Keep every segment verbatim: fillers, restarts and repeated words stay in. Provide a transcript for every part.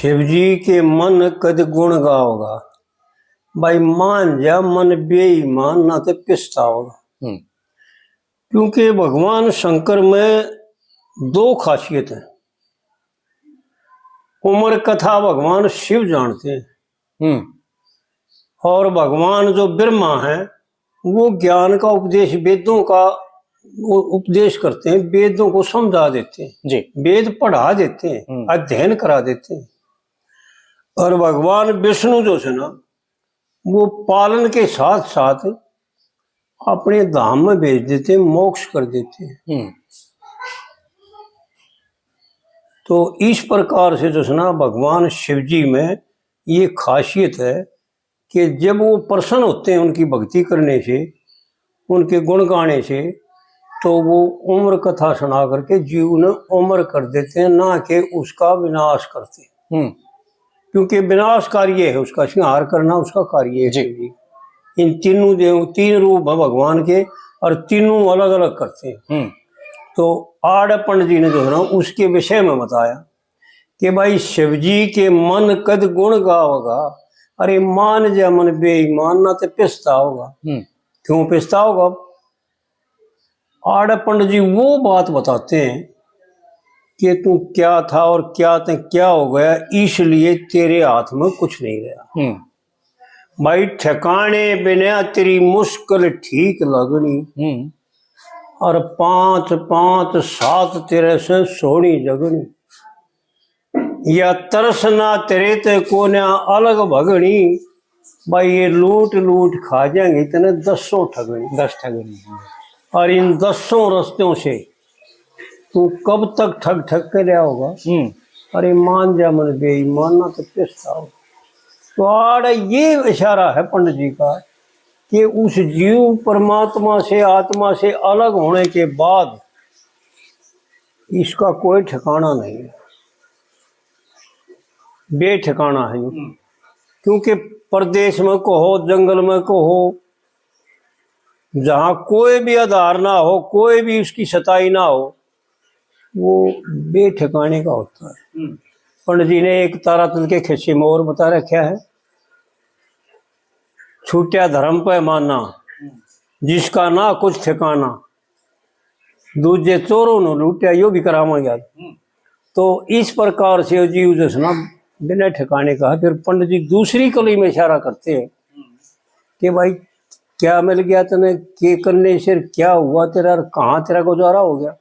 शिव जी के मन कद गुण गाओगा। भाई, मान जा मन बेईमान, ना ते पछताओगा। हम्म। क्योंकि भगवान शंकर में दो खासियत है। उम्र कथा भगवान शिव जानते हैं। हम्म। और भगवान जो ब्रह्मा है, वो ज्ञान का उपदेश, वेदों का वो उपदेश करते हैं, वेदों को समझा देते हैं, जी। वेद पढ़ा देते हैं, हम्म। अध्ययन करा देते हैं। और भगवान विष्णु जो है ना, वो पालन के साथ साथ अपने धाम में भेज देते हैं, मोक्ष कर देते हैं। हम्म। तो इस प्रकार से जो है ना, भगवान शिव जी में ये खासियत है कि जब वो प्रसन्न होते हैं उनकी भक्ति करने से, उनके गुण गाने से, तो वो उम्र कथा सुना करके जीव ने अमर कर देते हैं, ना कि उसका विनाश करते हैं। हम्म। क्योंकि विनाश कार्य है उसका, संहार करना उसका कार्य है। जी। इन तीनों देव, तीन रूप है भगवान के, और तीनों अलग अलग करते हैं। हम्म। तो आड़े पंडित जी ने जो है ना, उसके विषय में बताया कि भाई, शिव जी के मन कद गुण गावगा। अरे मान जा मन बेईमान, ना ते पछताओगा। हम्म। क्यों पछताओगा? आड़े पंडित जी वो बात बताते हैं कि तू क्या था और क्या ते क्या हो गया, इसलिए तेरे हाथ में कुछ नहीं रहा। हम्म। भाई, ठिकाने बिना तेरी मुश्किल ठीक लगनी, हम्म। और पांच पांच सात तेरे से सोनी जगनी। या तरस ना तेरे ते कोन्या अलग भगनी। भाई, ये लूट लूट खा जाएंगे इतने दसों ठगनी। दस ठगनी, हाँ। और इन दसों रस्तों से तू कब तक ठग ठग के रहा होगा? हम्म। अरे मान जा मन बेईमान, ना तो पछताओ। तो आड़ ये इशारा है पंडित जी का कि उस जीव परमात्मा से, आत्मा से अलग होने के बाद इसका कोई ठिकाना नहीं है, बेठिकाना है। हम्म। क्योंकि परदेश में कहो, जंगल में कहो, जहाँ कोई भी आधार ना हो, कोई भी उसकी सताई ना हो, वो बेठिकाने का होता है। हम्म। पंडित जी ने एक तारातंद के खिस्से में और बता रखा है, छूटा धर्म पैमाना, हम्म। जिसका ना कुछ ठिकाना, दूजे चोरों ने लूटिया, यो भी करावांगे आज। हम्म। तो इस प्रकार से जीव जो है ना, बिना ठिकाने का है। फिर पंडित जी दूसरी कली में इशारा करते हैं हम्म। कि भाई, क्या मिल गया तने, के करने से क्या हुआ तेरा, और कहाँ तेरा गुजारा हो गया?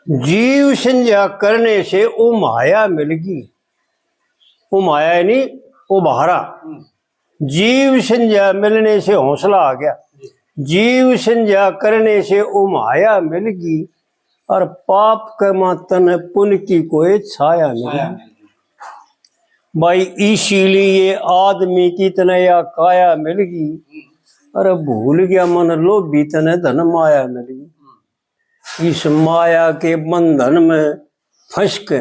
जीव संध्या करने से ओ माया मिलगी। ओ माया है नी, ओ भारा। हम्म। जीव संध्या मिलने से हौसला आ गया। जीव संध्या करने से ओ माया मिलगी, और पाप के मातन पुण्य की कोई छाया छाया मिलगी। मिलगी। भाई, इसीलिए आदमी की तने या काया मिलगी, अरे भूल गया मन लोभी, तने धन माया मिलगी। इस माया के बंधन में फंस के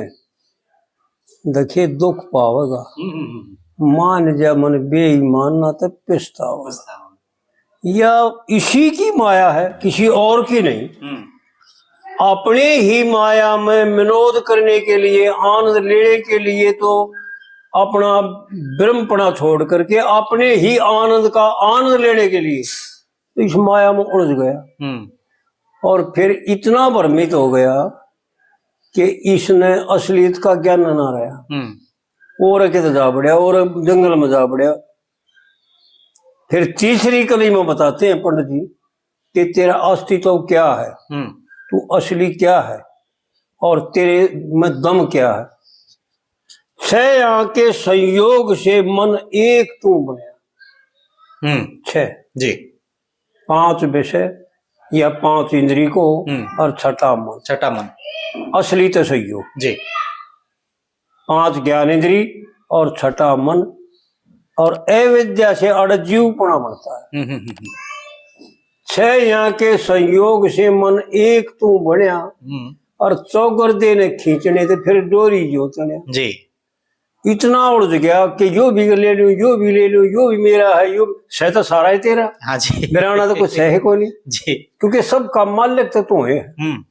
देखे दुख पावेगा। हम्म, हम्म, हम्म। मान जा मन बेईमान, ना तो पछतावेगा। पछतावेगा। या इसी की माया है, किसी और की नहीं। हम्म। अपने ही माया में विनोद करने के लिए, आनंद लेने के लिए तो अपना ब्रह्मपना छोड़ करके अपने ही आनंद का आनंद लेने के लिए तो इस माया में उलझ गया। हम्म। और फिर इतना भ्रमित हो गया कि इसने असलियत का ज्ञान ना रहा। हम्म। और कित जा बढ़िया, और जंगल में जा बढ़िया। फिर तीसरी कली में बताते हैं पंडित जी कि तेरा अस्तित्व क्या है, हम्म। तू असली क्या है, और तेरे में दम क्या है। छह आंखें संयोग से मन एक तू बनया। हम्म। छह। जी। पांच विषय या पांच इंद्री को हम्म। और छठा मन। छठा मन। असली तो संयोग। जी। पांच ज्ञान इंद्री और छठा मन, और अविद्या से अड़ जीवपना बनता है। हम्म, हम्म, हम्म, हम्म। छह यहाँ के संयोग से मन एक तू बनया, हम्म। और चौगरदे ने खींचने थे फिर डोरी जोतने। जी। इतना उलझ गया कि यो भी ले लूं, यो भी ले लूं, यो भी मेरा है, यो सह तो सारा ही तेरा। हाँ जी। मेरा ना तो कुछ सह को नहीं। जी। क्योंकि सबका मालिक तो तू है। हम्म।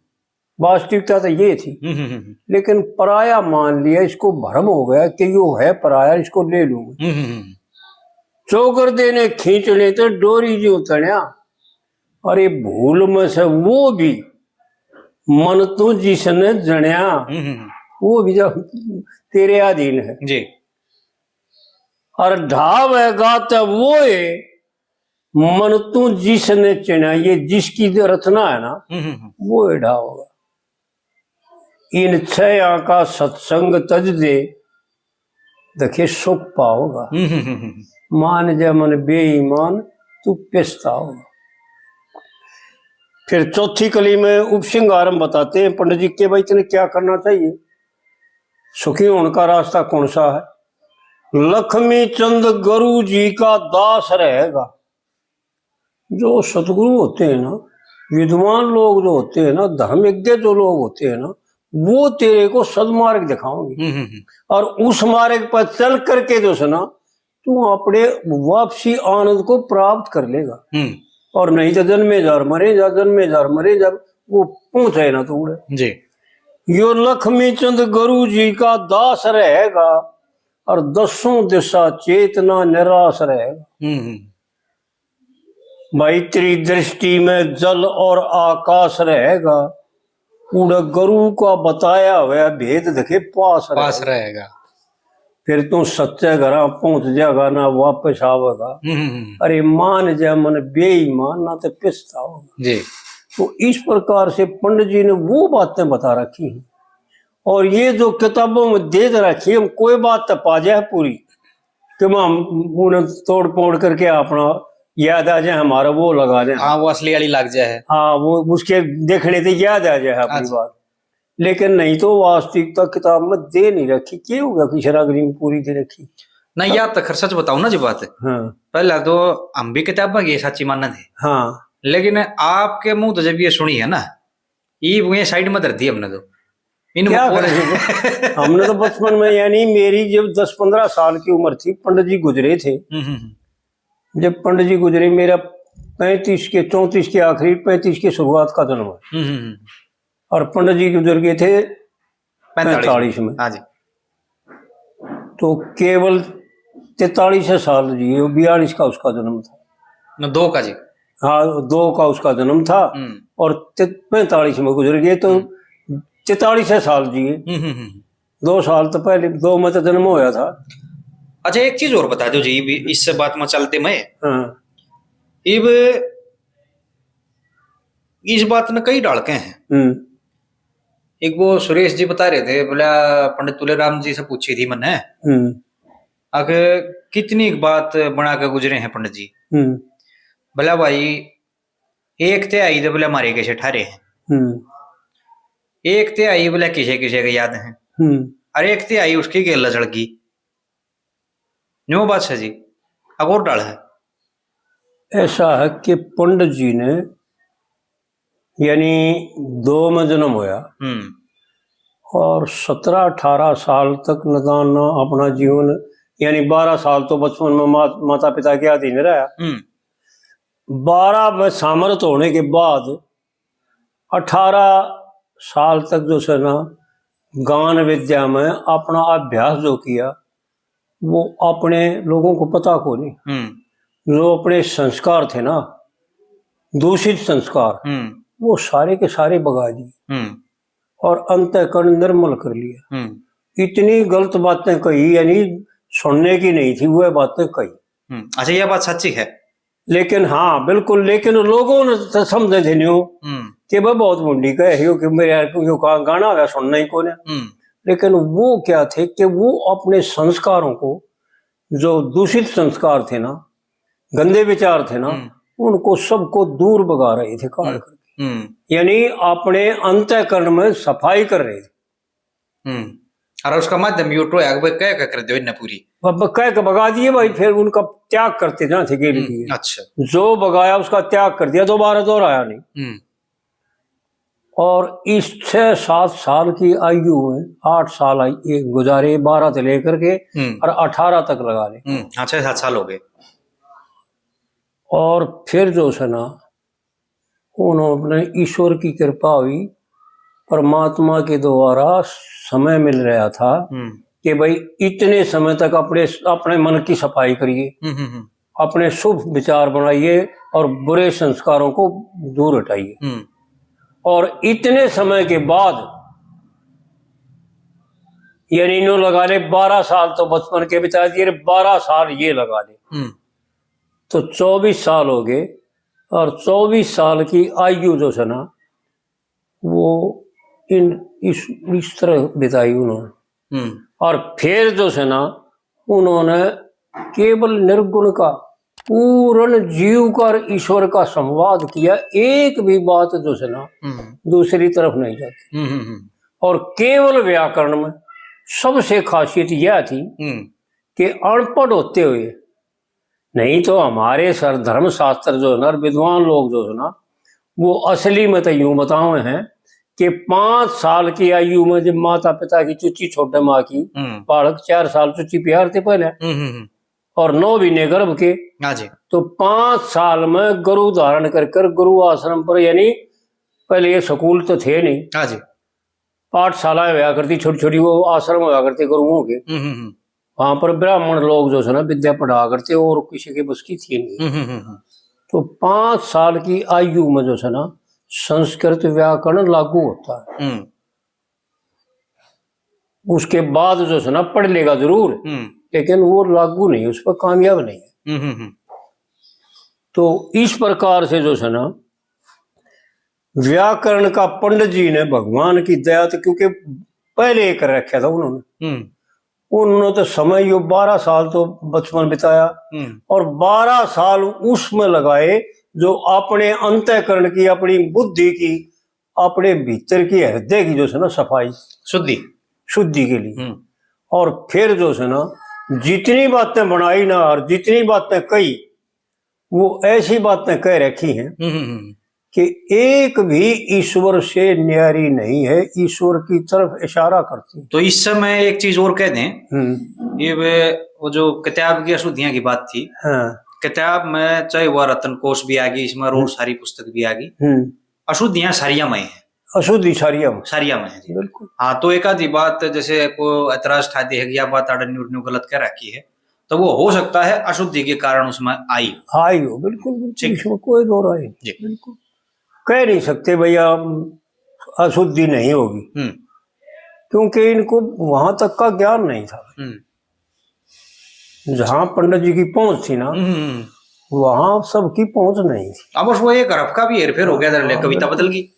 वास्तविकता तो ये थी। हम्म, हम्म, हम्म। लेकिन पराया मान लिया, इसको भ्रम हो गया कि यो है पराया, इसको ले लूंगा। हम्म, हम्म, हम्म। चौगरदे ने खींचने तो डोरी जो तण्या, अरे भूल में से वो भी मन तू जिसने जण्या, हम्म, हम्म, हम्म। वो भी जब तेरे अधीन है। जी। और ढावेगा तो वो है मन तू जिसने चण्या, ये जिसकी जो रचना है ना, हम्म, हम्म, हम्म। वो है ढावेगा। इन छया का सत्संग तज दे, देखे सुख पाओगा। हम्म, हम्म, हम्म, हम्म। मान जा मन बेईमान, तू पछताओगा। फिर चौथी कली में उपसंहार में बताते हैं पंडित जी के भाई, तने क्या करना चाहिए, सुखी होने का रास्ता कौन सा है? लक्ष्मी चंद गुरु जी का दास रहेगा। जो सतगुरु होते हैं ना, विद्वान लोग जो होते हैं ना, धर्मज्ञ जो लोग होते हैं ना, वो तेरे को सदमार्ग दिखाओगे। हम्म, हम्म, हम्म। और उस मार्ग पर चल करके जो है ना, तू अपने वापसी आनंद को प्राप्त कर लेगा। हम्म। और नहीं तो जन्मे जार मरे जा, जन्मे जार मरे जा, वो पहुंचे ना तू उड़े। जी। यो लक्ष्मी चंद गुरु जी का दास रहेगा और दसों दिशा चेतना निराश रहेगा। हम्म, हम्म। भाई, तेरी दृष्टि में जल और आकाश रहेगा, उड़े गुरु का बताया हुआ भेद देखे पास पास रहेगा। रहेगा। फिर तू सच्चे घरा पहुंच जाएगा ना वापस आवेगा। हम्म, हम्म, हम्म। अरे मान जा मन बेईमान, ना तो पछताओगा। जी। तो इस प्रकार से पंडित जी ने वो बातें बता रखी हैं। और ये जो किताबों में दे रखी है, हम कोई बात तो पा जाए पूरी, कि हम उन्हें तोड़ पोड़ करके अपना याद आ जाए, हमारा वो लगा दें। हाँ, वो असली वाली लग जाए। हाँ, वो उसके देखने से याद आ जाए अपनी अच्छा। बात। लेकिन नहीं तो वास्तविकता किताब में दे नहीं रखी। क्या होगा कि शरागरी में पूरी दे रखी? नहीं, याद तो खैर सच बताऊं ना जी बात। हाँ। पहला तो हम भी किताबें ये सच्ची मानना थे। हाँ। लेकिन आपके मुंह तो जब ये सुनी है ना, ये वो ये साइड में धर दी हमने तो। इन क्या वो करें? हमने तो बचपन में, यानी मेरी जब दस पन्द्रह साल की उम्र थी, पंडित जी गुजरे थे। हम्म, हम्म, हम्म। जब पंडित जी गुजरे, मेरा पैंतीस के, चौंतीस के आखिरी, पैंतीस के शुरुआत का जन्म है। हम्म, हम्म, हम्म। और पंडित जी गुजर गए थे पैंतालीस। पैंतालीस में। हाँ जी। तो केवल तैंतालीस साल जिए, बयालीस का उसका जन्म था। न, दो का जी। हाँ, दो का उसका जन्म था। हम्म। और ते-, पैंतालीस में गुजर गए, तो हम्म। तैंतालीस साल जिए। हम्म, हम्म, हम्म। दो साल तो पहले, दो में तो जन्म होया था। अच्छा, एक चीज और बता दो जी, इब इस बात में चलते मैं। हाँ। इब इस बात ने कई डाल के हैं। हम्म। एक वो सुरेश जी बता रहे थे, बोला, "पंडित तुलेराम जी से पूछी थी मैंने, हम्म। आखिर कितनी बात बना के गुजरे हैं पंडित जी?" हम्म। बोला, "भाई, एक तिहाई तो बोले हमारे कैसे ठारे हैं, हम्म। एक तिहाई बोले किसे किसे के याद हैं, हम्म। और एक तिहाई उसकी गेल चढ़ गई।" न्यू बात है जी, अगोर डाल है। ऐसा है कि पंडित जी ने, यानी दो में जन्म होया, हम्म। और सत्रह अठारह साल तक नदान अपना जीवन, यानी बारह साल तो बचपन में मा-, माता पिता के अधीन रहा। हम्म। बारह में सामर्थ होने के बाद अठारह साल तक जो है ना, गान विद्या में अपना अभ्यास जो किया, वो अपने लोगों को पता को नहीं। हम्म। जो अपने संस्कार थे ना, दूषित संस्कार, हम्म। वो सारे के सारे बगा दिए। हम्म। और अंतःकरण निर्मल कर लिया। हम्म। इतनी गलत बातें कही, यानी सुनने की नहीं थी, वह बातें कही। हम्म। अच्छा, यह बात सच्ची है। लेकिन हाँ, बिल्कुल, लेकिन लोगों ने तो समझे थे न्यू हम्म। कि वह बहुत मुंडी कहे हो कि मेरे यार, क्यों कहा, गाना होगा, सुनना ही कौन है। हम्म। लेकिन वो क्या थे कि वो अपने संस्कारों को, जो दूषित संस्कार थे ना, गंदे विचार थे ना, हम्म। उनको सबको दूर भगा रहे थे काढ़ हम्म। करके। हम्म। यानी अपने अंतःकरण में सफाई कर रहे थे। हम्म। और उसका माध्यम यो तो है, अब कह के कर दो इन्हें पूरी। अब कह के भगा दिए भाई, हम्म। फिर उनका त्याग करते जाना थे गेली हम्म, दिए। अच्छा। जो भगाया उसका त्याग कर दिया, दोबारा दोहराया नहीं। हम्म। और इस छह सात साल की आयु में आठ साल आई, ये गुजारे बारह से लेकर के हम्म। और अठारह तक लगा ले। हम्म, हाँ, छह सात साल हो गए। और फिर जो है ना, उन्होंने, ईश्वर की कृपा हुई परमात्मा के द्वारा समय मिल रहा था हम्म। कि भाई, इतने समय तक अपने, अपने मन की सफाई करिए, हम्म, हम्म, हम्म। अपने शुभ विचार बनाइए और बुरे संस्कारों को दूर हटाइए। हम्म। और इतने समय के बाद, यानी इन्हों लगा ले बारह साल तो बचपन के बिता दिए, बारह साल ये लगा ले, हम्म। तो चौबीस साल हो गए। और चौबीस साल की आयु जो है ना, वो इन, इस, इस तरह बिताई उन्होंने। हम्म। और फिर जो है ना, उन्होंने केवल निर्गुण का, पूर्ण जीव का और ईश्वर का संवाद किया। एक भी बात जो है ना, हम्म। दूसरी तरफ नहीं जाती। हम्म, हम्म, हम्म। और केवल व्याकरण में सबसे खासियत यह थी हम्म। कि अनपढ़ होते हुए, नहीं तो हमारे सर धर्मशास्त्र जो है ना, विद्वान लोग जो है ना, वो असली में तो यूं बतावे हैं कि पाँच साल की आयु में जब माता पिता की चुच्ची छोड़े, माँ की, हम्म। बालक चार साल चुच्ची प्यार थे पहले, हम्म, हम्म, हम्म। और नौ महीने गर्भ के, हाँ जी। तो पाँच साल में गुरु धारण कर कर गुरु आश्रम पर, यानी पहले ये स्कूल तो थे नहीं, हाँ जी। पाठशाला होया करती छोटी छोटी, वो आश्रम होया करते गुरुओं के, हम्म, हम्म, हम्म। वहां पर ब्राह्मण लोग जो है ना, विद्या पढ़ा करते और किसी के बस की थी नहीं। हम्म, हम्म, हम्म, हम्म। तो पाँच साल की आयु में जो है ना, संस्कृत व्याकरण लागू होता है। हम्म। उसके बाद जो है ना, पढ़ लेगा जरूर, हम्म। लेकिन वो लागू नहीं, उस पर कामयाब नहीं है। हम्म, हम्म, हम्म। तो इस प्रकार से जो है ना, व्याकरण का पंडित जी ने भगवान की दया तो, क्योंकि पहले ही कर रखा था उन्होंने, हम्म। उन्होंने तो समय, यो बारह साल तो बचपन बिताया, हम्म। और बारह साल उसमें लगाए जो अपने अंतःकरण की, अपनी बुद्धि की, अपने भीतर की, हृदय की जो है ना, सफाई, शुद्धि। शुद्धि के लिए। हम्म। और फिर जो है ना, जितनी बातें बनाई ना और जितनी बातें कही, वो ऐसी बातें कह रखी हैं हम्म, हम्म, हम्म। कि एक भी ईश्वर से न्यारी नहीं है, ईश्वर की तरफ इशारा करती। तो इस समय एक चीज और कह दें, हम्म। ये वे, वो जो किताब की अशुद्धियां की बात थी, हाँ। किताब में चाहे वह रत्न कोश भी आ गई, इसमें और हम्म। सारी पुस्तक भी आ गई, हम्म। अशुद्धियां सारियां में हैं। अशुद्धि सारियां में। सारियां में है जी। बिल्कुल। हाँ, तो एक आधी बात जैसे को एतराज ठा दे है कि यह बात आड़े न्यू, न्यू गलत कह रखी है, तो वो हो सकता है अशुद्धि के कारण उसमें आई। आई हो, बिल्कुल, बिल्कुल, ठीक। इसमें कोई दो राय नहीं। जी। बिल्कुल। कह नहीं सकते भैया, अशुद्धि नहीं होगी, हम्म। क्योंकि इनको वहां तक का ज्ञान नहीं था। हम्म। जहां पंडित जी की पहुंच थी ना, हम्म, हम्म, हम्म। वहां सबकी पहुंच नहीं थी। अब बस वो एक हरफ का भी हेरफेर हो गया था, हाँ, कविता बिल्कुल। बदल गई।